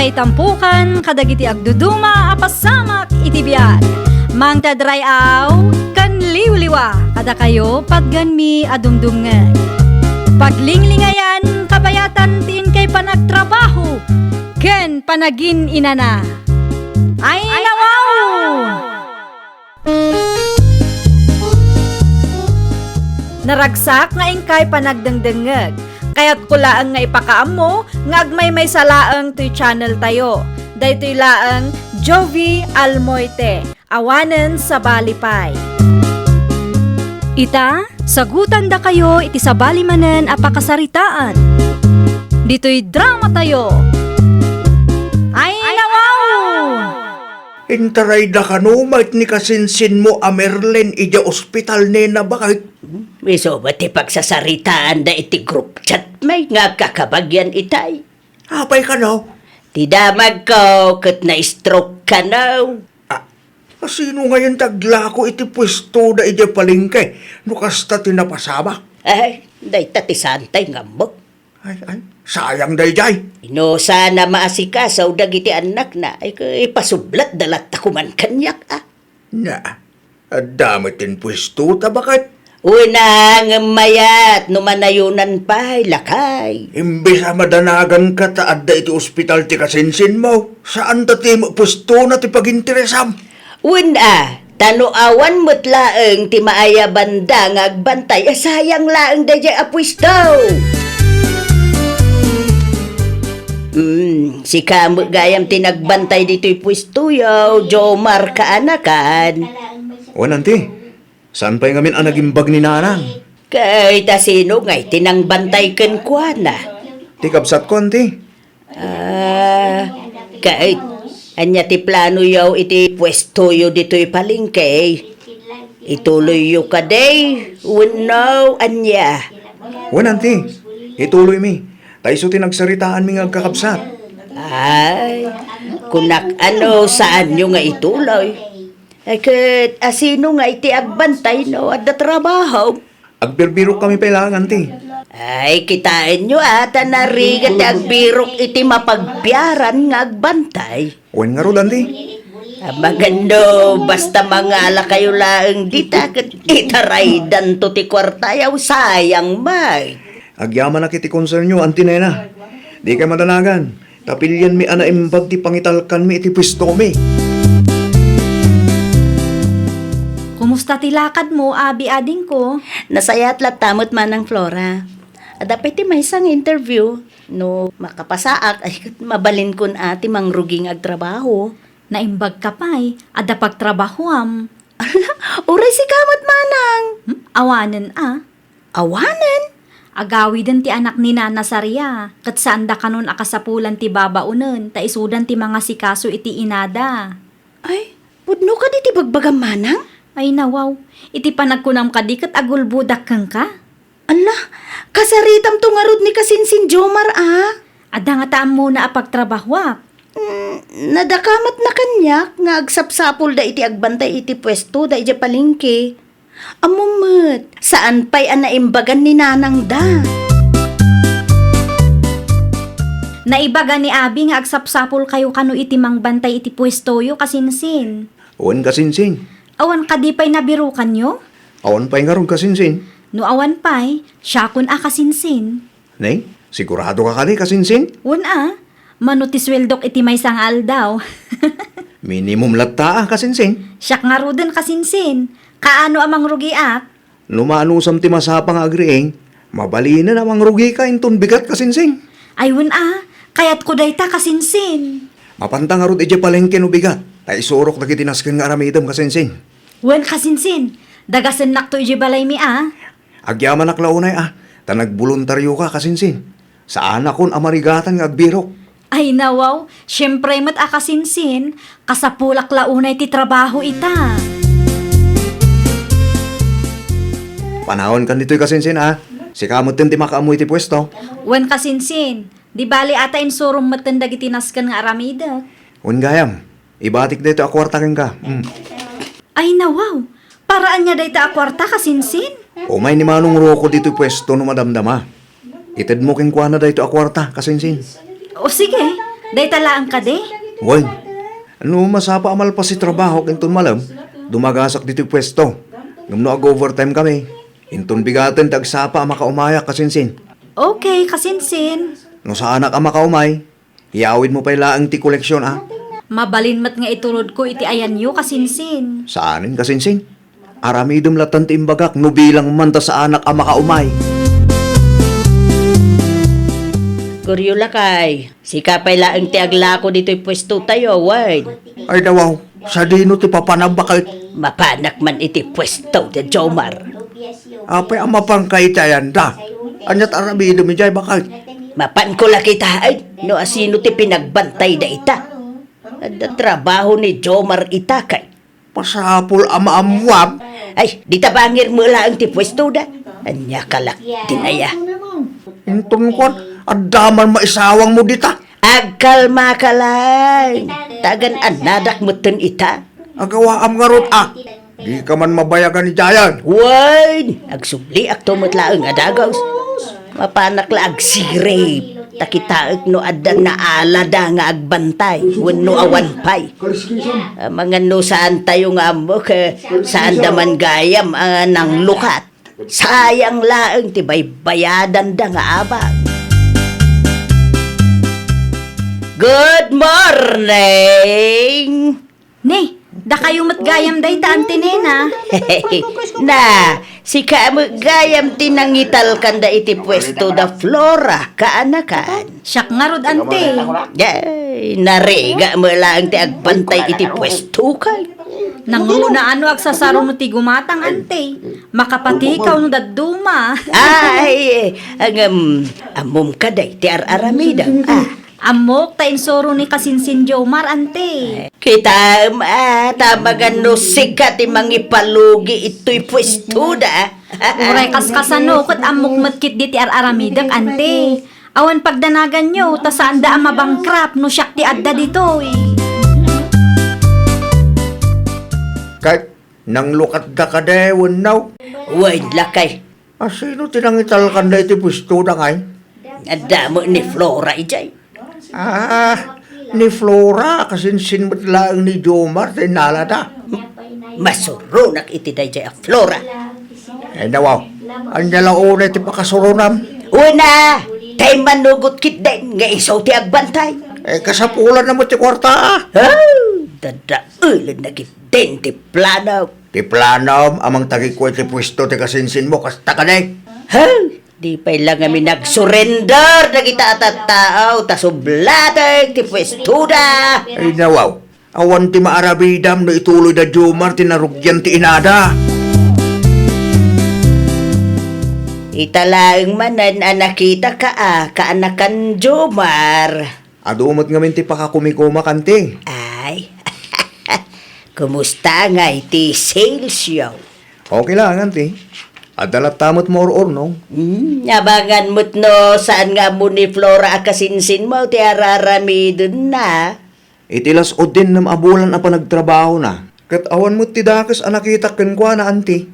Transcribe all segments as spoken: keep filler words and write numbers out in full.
Itampukan kadagiti agduduma a pasamak iti biag. Mangted ray-aw ken liwliwa kadakayo patgenmi a dumdumngeg. Paglinglingayan, kabayatan ti inkay panagtrabaho ken panagin-inana. Ay, nawaw! Naragsak nga inkay panagdengdengngeg. Kayatko laeng nga ipakaammo nga agmaymaysa laeng toy channel tayo. Daytoy laeng Jovie Almoite, awanen sabali pay. Ita, sagutandakayo iti sabali manen a pakasaritaan. Ditoy drama tayo. Ay, nawaw! Intarayda kano met ni kasinsinmo a Merlin idiay ospital, nena, baket? Isu met ti pagsasaritaanda iti group chat, may nga agkakabagyan itay. Apay kano? Ti damagko ket na-stroke kano. Ah, sino ngayon ti aglako iti puestoda idiay palengke no kasta ti napasamak? Ay, dayta ti saantay nga ammok. Ay, ay, sayang daydiay. Inusan a maasikaso dagiti annakna, ay, ipasublatda latta koman kaniak, a. Na, adda met ti puesto ta baket. Una, ngem mayat no manayonan pay, lakay. Imbes a madanaganka ta adda iti ospital ti kasinsinmo, saan ta ti puestona ti paginteresam. Wen a, ta no awan met laeng ti maayabanda nga agbantay, a, sayang laeng daydiay a puesto. Mm, sika met gayam ti nagbantay ditoy puestoyo, Jomar kaanakan. Wen, anti. Saan pay ngamin a nagimbag ni nanang? Ket ta sino ngay ti nangbantay kenkuana? Ti kabsatko, anti. Ah, ket ania ti planoyo iti puestoyo ditoy palengke? Ituloyyo kadi wenno ania? Wen, anti, ituloymi. Ta isu ti nagsaritaanmi nga agkakabsat. Ay, kunak a no saanyo nga ituloy. Ay, ket a sino ngay ti agbantay no adda trabaho? Agbirbirokkami pay laeng, anti. Ay, kitaenyo a, ta narigat ti agbirok iti mapagbiaran nga agbantay. Wen ngarud, anti. Amangan no, basta mangalakayo laeng dita, ket itaraydanto ti kuartayo, sayang met. Agyamanak iti konsernyo, anti, nena. Dikay madanagan. Ta pilianmi a naimbag ti pangitalkanmi iti puestomi. Kumusta ti lakadmo, abi, adingko? Nasayaat latta met, Manang Flora. Adda pay ti maysa nga interview. No makapasaak, ay, ket mabalinkon a ti mangrugi nga agtrabaho. Naimbagka pay, adda pagtrabahoam. Ala, uray sika met, Manang. Hmm? Awanen a. Awanen? Agawiden ti anak ni Nana Saria, ket saanda kanon a kasapulan ti babaonen, ta isudan ti mangasikaso iti inada. Ay, pudno kadi ti bagbagam, Manang? Ay, nawaw. Iti panagkunam kadi ket agulbodak kenka? Ala, kasaritamto ngarud ni kasinsin Jomar a. Adda ngata ammona a pagtrabahoak. Mm, nadakamatna kaniak nga agsapsapulda iti agbantay iti puestoda idiay palengke. Ammom met, saan pay a naimbagan ni nanangda. Naibaga ni abi nga agsapsapulkayo kano iti mangbantay iti puestoyo, kasinsin. Wen, kasinsin. Awan kadi pay nabirukanyo? Awan pay ngarud, kasinsin. No awan pay, siakon a, kasinsin. Ne? Siguradoka kadi, kasinsin? Wen a, mano ti sueldok iti maysa nga aldaw? Minimum latta a, kasinsin. Siak ngaruden, kasinsin. Kaano a mangrugiak? No maanusam ti masapa nga agriing, mabalinen a mangrugika inton bigat, kasinsin. Ay, wen a, kayatko dayta, kasinsin. Mapanta ngarud idiay palengke no bigat, ta isurok dagiti nasken nga aramidem, kasinsin. Wen, kasinsin, dagasennakto idiay balaymi a. Agyamanak la unay a, ta nagboluntarioka, kasinsin. Saanakon a marigatan nga agbirok. Ay, nawaw, siempre met a, kasinsin, kasapulak la unay ti trabaho ita. Panawankan ditoy, kasinsin a. Sika metten ti makaammo iti puesto. Wen, kasinsin, di bali a ta insurom metten dagiti nasken nga aramidek. Wen gayam, ibatik daytoy a kuarta kenka. Mm. Ay, nawaw! Para ania dayta a kuarta, kasinsin? Umay ni Manong Rocco ditoy puesto no madamdama. Itedmo kenkuana daytoy a kuarta, kasinsin. O, sige. Dayta laeng kadi? Wen, no masapa a malpas ti trabahok inton malem, dumagasak ditoy puesto. Ngem no ag-overtime kami, inton bigaten ti agsapa a makaumayak, kasinsin. Okay, kasinsin. No saanak a makaumay, iyawidmo pay laeng ti koleksion, a? Mabalin met nga iturodko iti ayanyo, kasinsin. Saanen, kasinsin? Aramidem latta ti imbagak no bilang man ta saanak a makaumay. Goryo, lakay, sika pay laeng ti aglako ditoy puestotayo, wen. Ay, dawaw, sadino ti papanam, baket? Mapanak man iti puesto ti Jomar. Apay a mapanka iti ayanda? Ania't aramidem idiay, baket? Mapanko la kitaen no asino ti pinagbantay dayta. Adda trabaho ni Jomar ita, ket masapul a maammuam. Ay, dita bangir met laeng ti puestoda. Ania ka la, dinaya. Inton kuan, adda man maisawangmo dita. Agkalmaka laeng. Tagan annadak metten ita. Agawaam ngarud, a. Dika man mabayagan idiayen. Wen, agsubliakto met laeng a dagus. Mapanak la agsirib, ta kitaek no adda naalada nga agbantay, wenno awan pay. Amangan no saantayo nga ammok, eh, saanda man gayam a nanglukat. Sayang laeng ti baybayadanda nga abang. Good morning! Ne, dakayo met gayam dayta, Auntie Nena. Na, sika met gayam ti nangitalkanda iti puesto da Flora, kaanakan. Siak ngarud, Auntie. Ay, narigat met laeng ti agbantay iti puesto, kay. Nangruna a no agsasaruno ti gumatang, Auntie. Makapatikaw no dadduma. Ay, ngem, ammom kadi ti ar-aramidem, a. Ammok ta insuro ni kasinsin Jomar, Auntie. Kitaem, a, ta amangan no sika ti mangipalugi itoy puestoda. Uray kaskasano, ket ammok met ketdi ti ar-aramidek, Auntie. Awan pagdanaganyo, ta saanda a mabangkrap no siak ti adda ditoy. Ket nanglukatda kadi wenno? Wen, lakay. Asino ti nangitalkanda iti puestoda ngay? Adda met ni Flora idiay. Ah, ni Flora, kasinsin met laeng ni Jomar ti naalada. Masuronak iti daydiay a Flora. Ay, nawaw. Ania la unay ti pakasuronam? Una, tay manugot ketdin nga isu ti agbantay. Eh, kasapulanna met ti kuarta. Ah, dadaelenna ketdin ti plano. Ti planom a mangtagikua iti puesto ti kasinsinmo, kasta kadi? Ha? Di pay la ngamin nagsurrender dagita a tattao, ta sublatek ti puestoda. Ay, nawaw. Awan ti maaramidam no ituloy da Jomar ti narugian ti inada. Ita laeng manen a nakitaka a kaanakan Jomar. Adu met ngamin ti pakakumikumak, Auntie. Ay. Kumusta ngay ti sales yo? Okay laeng, Auntie. Adda latta met maur-urnong. Hmm, abangan met no saan nga ammo ni Flora a kasinsinmo ti ar-aramidenna. Iti las-udinnem a bulan a panagtrabahona, ket awan met ti dakes a nakitak kenkuana, Auntie.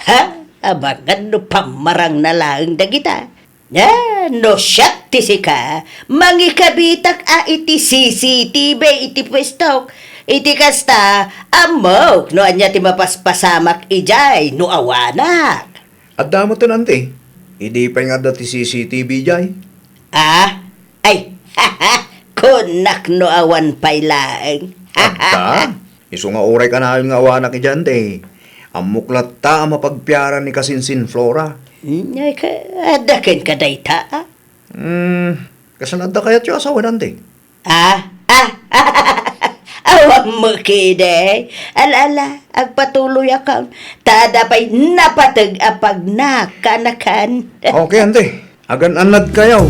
Ha? Abangan no pammarangna laeng dagita. Nia, no siak ti sika, mangikabitak a iti C C T V iti puestok. Iti kasta, ammok no ania ti mapaspasamak idiay no awanak. Adda metten, Auntie. Idi pay nga adda ti C C T V idiay. Ah? Ay, kunak no awan pay laeng. Adda? Isu nga uray kanayon nga awanak idiay, Auntie. Ammok latta a mapagpiara ni kasinsin Flora. Hmm, ay, ka-, adda kenka dayta, a? Hmm, kasano adda kayatyo a sawen, Auntie? Ah? Ah? Awan met ketdi. Ala, ala, agpatuloyakon. Ta adda pay napateg a pagnak, kaanakan. Okay, Auntie. Agan-annadkayo.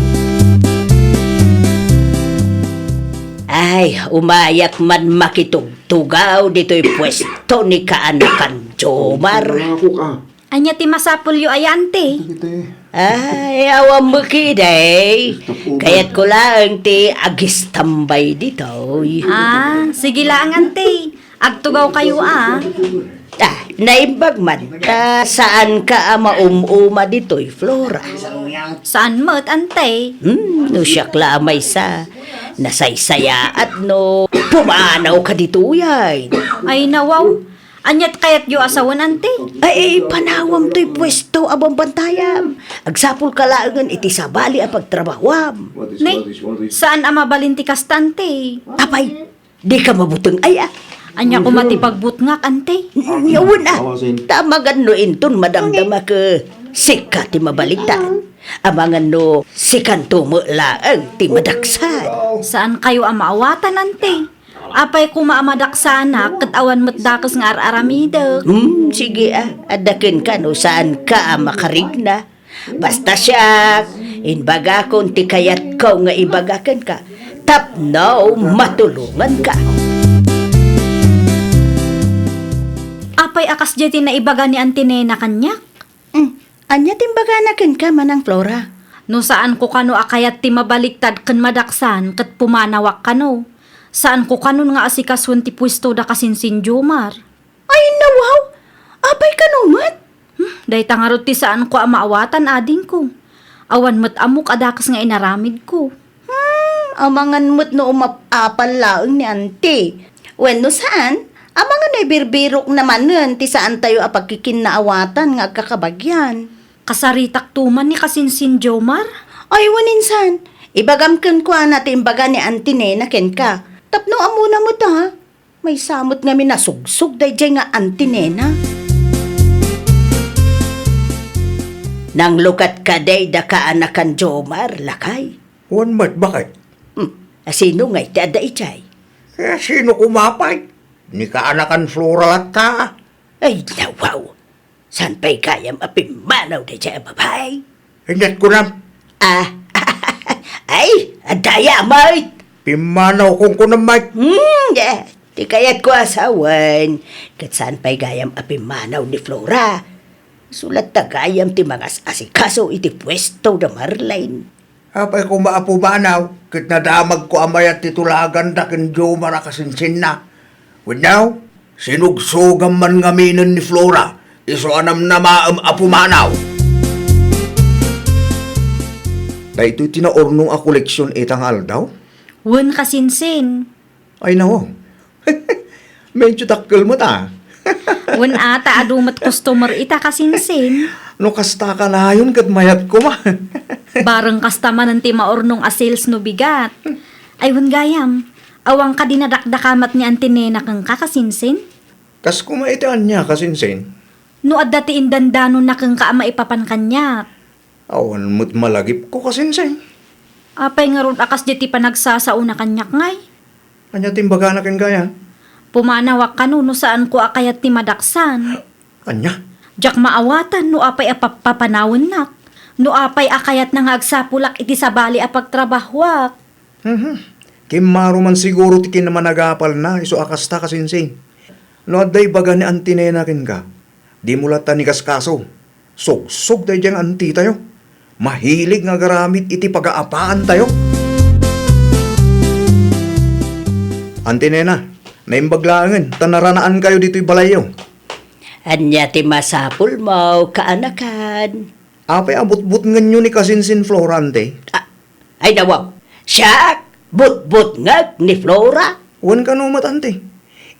Ay, umayak man makitugtugaw ditoy puesto ni kaanakan Jomar. Ako ka. Ania ti masapulyo aya, Auntie? Dagiti. Ay, awan met ketdi. Stop over. Kayatko laeng ti agistambay ditoy. Ah, sige laeng, Auntie. Agtugawkayo, a. Ah, naimbag man. Ta saanka a maum-uma ditoy, Flora. Saan met, Auntie? Hmm, no siak la a maysa. Nasaysayaat no pumanawka ditoy ay. Ay, nawaw. Aniat kayatyo a sawen, Ante? Ay, panawam toy puesto a bambantayam. Agsapulka laengen iti sabali a pagtrabahuam. Nay, saan a mabalin ti kasta, Ante. Apay, dika mabuteng aya? Ania koma ti pagbutngak, Ante? N-, wen a. Ta amangan no inton madamdamak, sika ti mabaliktad. Amangan no sikanto met laeng ti madaksan. Saankayo a maawatan, Ante. Apay koma a madaksanak ket awan met dakes nga ar-aramidek? Hmm, sige a, adda kenka no saanka a makarigna. Basta siak, imbagakon ti kayatko nga ibaga kenka tapno matulonganka. Apay a kasdiay ti naibaga ni Auntie Nena kaniak? Hmm, ania ti imbagana kenka, Manang Flora? No saanko kano a kayat ti mabaliktad ken madaksan ket pumanawak kano. Saanko kanon nga asikasuen ti puesto da kasinsin Jomar. Ay, nawaw! Apay kano met? Hmm, dayta ngarud ti saanko a maawatan, adingko. Awan met ammok a dakes nga inaramidko. Hmm, amangan met no umap-apal laeng ni Auntie. Wenno saan, amangan no ibirbirokna manen ti saantayo a pagkikinnaawatan nga agkakabagian. Kasaritakto man ni kasinsin Jomar? Ay, wen insan, ibagam kenkuana ti imbaga ni Auntie Nena kenka. Tapno ammona met a, maysa met ngamin a sugsog daydiay nga Auntie Nena. Nanglukat kadi da kaanakan Jomar, lakay? Wen met, baket? Hmm, a sino ngay ti adda idiay? Eh, sino koma pay? Ni kaanakan Flora latta. Ay, nawaw! Saan pay gayam a pimmanaw daydiay a babai? Inyat kunam. Ah, ay, adda aya met. Pimmanaw kong kunam, Mike. Hmm, eh, ti kayatko a sawen, ket saan pay gayam a pimmanaw ni Flora? Isu latta gayam ti mangas-asikaso iti puesto da Marlene. Apay koma a pumanaw, ket nadamagko a mayat ti tulaganda ken Jomar a kasinsinna. Wenno, sinugsogam man ngaminen ni Flora, isu a namnamaem a pumanaw. Daytoy ti naurnong a koleksion ita nga aldaw? Wen, kasinsin. Ay, nawaw. Medyo dakkel met, a. Wen, a, ta adu met customer ita, kasinsin. No kasta kanayon ket mayat koma. Bareng kasta manen ti maurnong a sales no bigat. Ay, wen gayam, awan kadi nadakdakamat ni Auntie Nena kenka, kasinsin? Kas koma iti ania, kasinsin? No adda ti indandanonna kenka a maipapan kaniak. Awan met malagipko, kasinsin. Apay ngarud a kasdiay ti panagsasaona kaniak ngay? Ania ti imbagana ken gayam? Pumanawak kano no saanko a kayat ti madaksan. Ania? Diak maawatan no apay a pappapanawennak, no apay a kayatna nga agsapulak iti sabali a pagtrabahuak. Mhm. Kimmaro man siguro ti kinamanagapalna, isu a kasta, kasinsin. No adda ibaga ni Auntie Nena kenka, dimo latta inkaskaso. Sugsog daydiay nga auntie tayo. Mahilig nga agaramid iti pagaapaantayo. Auntie Nena, naimbag laengen ta naranaankayo ditoy balayyo. Ania ti masapulmo, kaanakan? Apay a butbutngenyo ni kasinsin Flora, Auntie? A-, ay, nawaw. Siak, butbutngek ni Flora? Wen kano met, Auntie.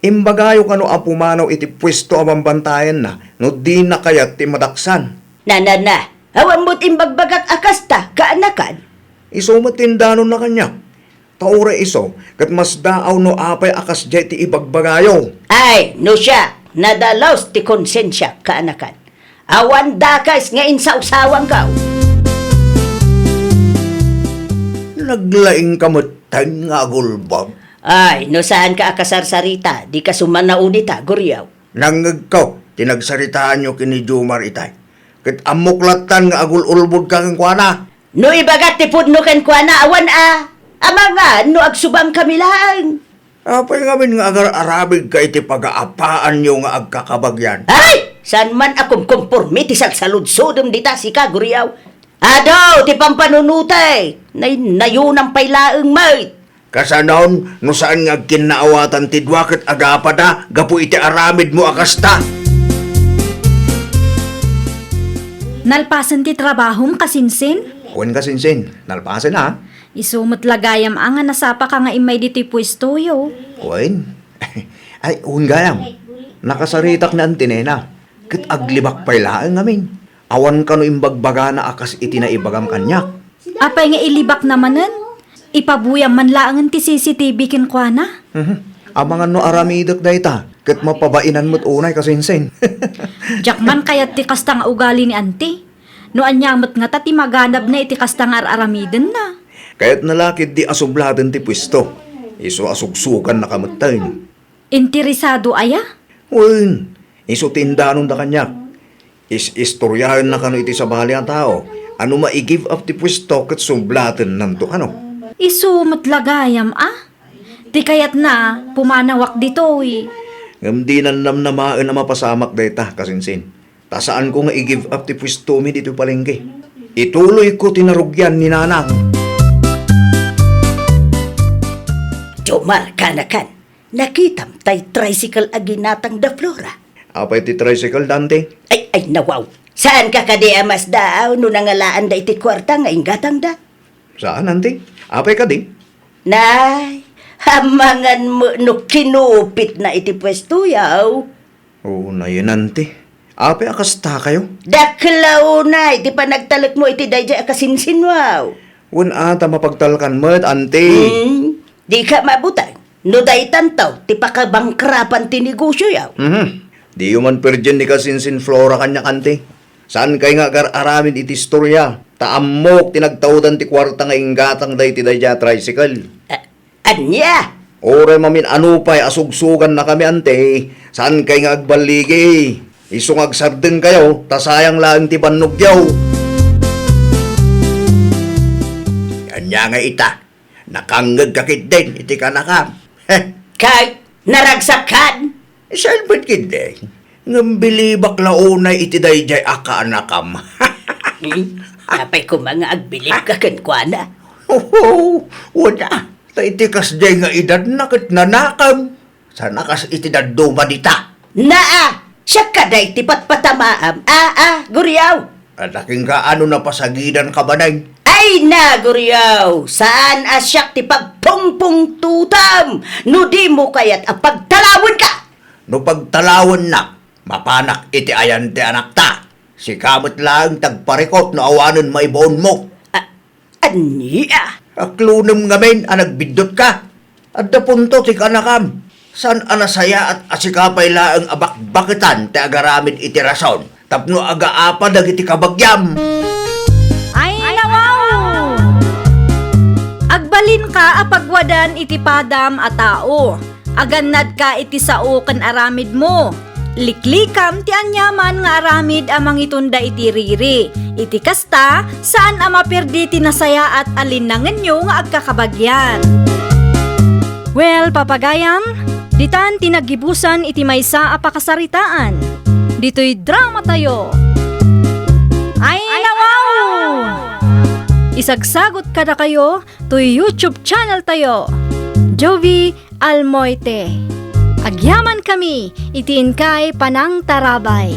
Imbagayo kano a pumanaw iti puesto a bambantayanna no dina kayat ti madaksan. Na, na, na. Awan met imbagbagak a kasta, kaanakan. Isu met ti indanonna kaniak. Ta uray isu, ket masdaaw no apay a kasdiay ti ibagbagayo. Ay, no siak, nadalus ti konsensiak, kaanakan. Awan dakes nga insawsawanko. Naglaingka metten nga agulbod. Ay, no saanka a kasarsarita, dika sumanaw dita, Guriaw. Nangngegko ti nagsaritaanyo ken ni Jomar itay. Ket ammok lattan nga agul-ulbodka kenkuana. No ibagat ti pudno kenkuana, awan a. Amangan no agsubangkami laeng. Apay ngamin nga agar-aramidka iti pagaapaanyo nga agkakabagian? Ay! Saan man a kumkumpormi ti salsaludsodem dita, sika, Guriaw. Adu ti pampanunotek, naynayonam pay laeng met. Kasanon, no saan nga agkinnaawatan ti dua ket agapada gapu iti aramidmo a kasta? Nalpasen ti trabahom, kasinsin? Wen, kasinsin, nalpasen a. Isu met la gayam a nga nasapaka nga immay ditoy puestoyo. Wen? Ay, wen gayam. Nakasaritak ni Auntie Nena. Ket aglibak pay laeng ngamin. Awan kano imbagbagana a kas iti naibagam kaniak. Apay nga ilibakna manen? Ipabuyam man laengen ti C C T V kenkuana. Mhm. Amangan no aramidek dayta, ket mapabainan met unay kasinsin. Diak man kayat ti kasta nga ugali ni Auntie. No ania met ngata ti maganabna iti kasta nga ar-aramidenna? Kayatna la ketdi a sublaten ti puesto. Isu a sugsugannaka metten. Interesado aya? Wen, isu ti indanonda kaniak. Is-istoriaenna kano iti sabali a tao a no mai-give up ti puesto ket sublatennanto kano. Isu met la gayam a? Ti kayatna, pumanawak ditoy. Ngem dinan namnamaen a mapasamak dayta, kasinsin. Ta saanko nga i-give up ti puestomi ditoy palengke. Ituloyko ti narugian ni Nanang. Jomar, kanakan, nakitam tay tricycle a ginatang da Flora? Apay ti tricycle, Dante? Ay, ay, nawaw. Saanka kadi a masdaaw no nangalaanda iti kuarta nga inggatangda? Saan, Auntie? Apay kadi? Nay, amangan met no kinupitna iti puestoyo. Oo, nayen, Auntie. Apay a kastakayo? Dakkel a unay ti panagtalekmo iti daydiay a kasinsinwaw. Wen a ta mapagtalkan met, Auntie. Hmm, dika mabuteng. No daytanto ti pakabangkrapan ti negosioyo. Mhm. Diyo man perdien ni kasinsin Flora kaniak, Auntie. Saankay nga agar-aramid iti istoria, ta ammok ti nagtaudan ti kuarta nga inggatangda iti daydiay a tricycle. A-, ania? Uray mamin-ano pay a sugsugannakami, Auntie, saankay nga agballigi. Isu nga agsardengkayo, ta sayang laeng ti bannogyo. Ania nga ita? Nakangngegka ketdin iti kanakam. Heh. Kay, naragsakan? Salbet ketdi. Ngem bilibak la unay iti daydiay a kaanakam. Hmm? Apay koma nga agbilibka kenkuana? Oho, wen a. Ta iti kasdiay nga edadna ket nanakam. Sana kas iti dadduma dita. Naa, siak kadi ti patpatamaam. A, a, guriaw. Adakin ka ano napasagidan ka, Baneng? Ay na, guriaw. Saan a siak ti pagpungpungtutam no dimo kayat a pagtalawenka? No pagtalawennak, mapanak iti ayan ti anakta. Sika met laeng ti agparikut no awanen maibaonmo. A-, Ania? Aklonem ngamin a nagbiddutka. Adda punto ti kanakam. Saan a nasayaat a sika pay laeng a bakbaketan ti agaramid iti rason tapno agaapa dagiti kabagiam. Ay, nawaw! Agbalinka a pagwadan iti padam a tao. Agannadka iti sao ken aramidmo. Liklikam ti aniaman nga aramid a mangitunda iti riri. Iti kasta, saan a maperdi ti nasayaat a linnangenyo nga agkakabagian. Well, papagayam, ditan ti naggibusan iti maysa a pakasaritaan. Ditoy dramatayo. Ay, nawaw! Isagsagot kadakayo toy YouTube channel tayo. Jovi Almoite. Agyamankami iti inkay panangtarabay.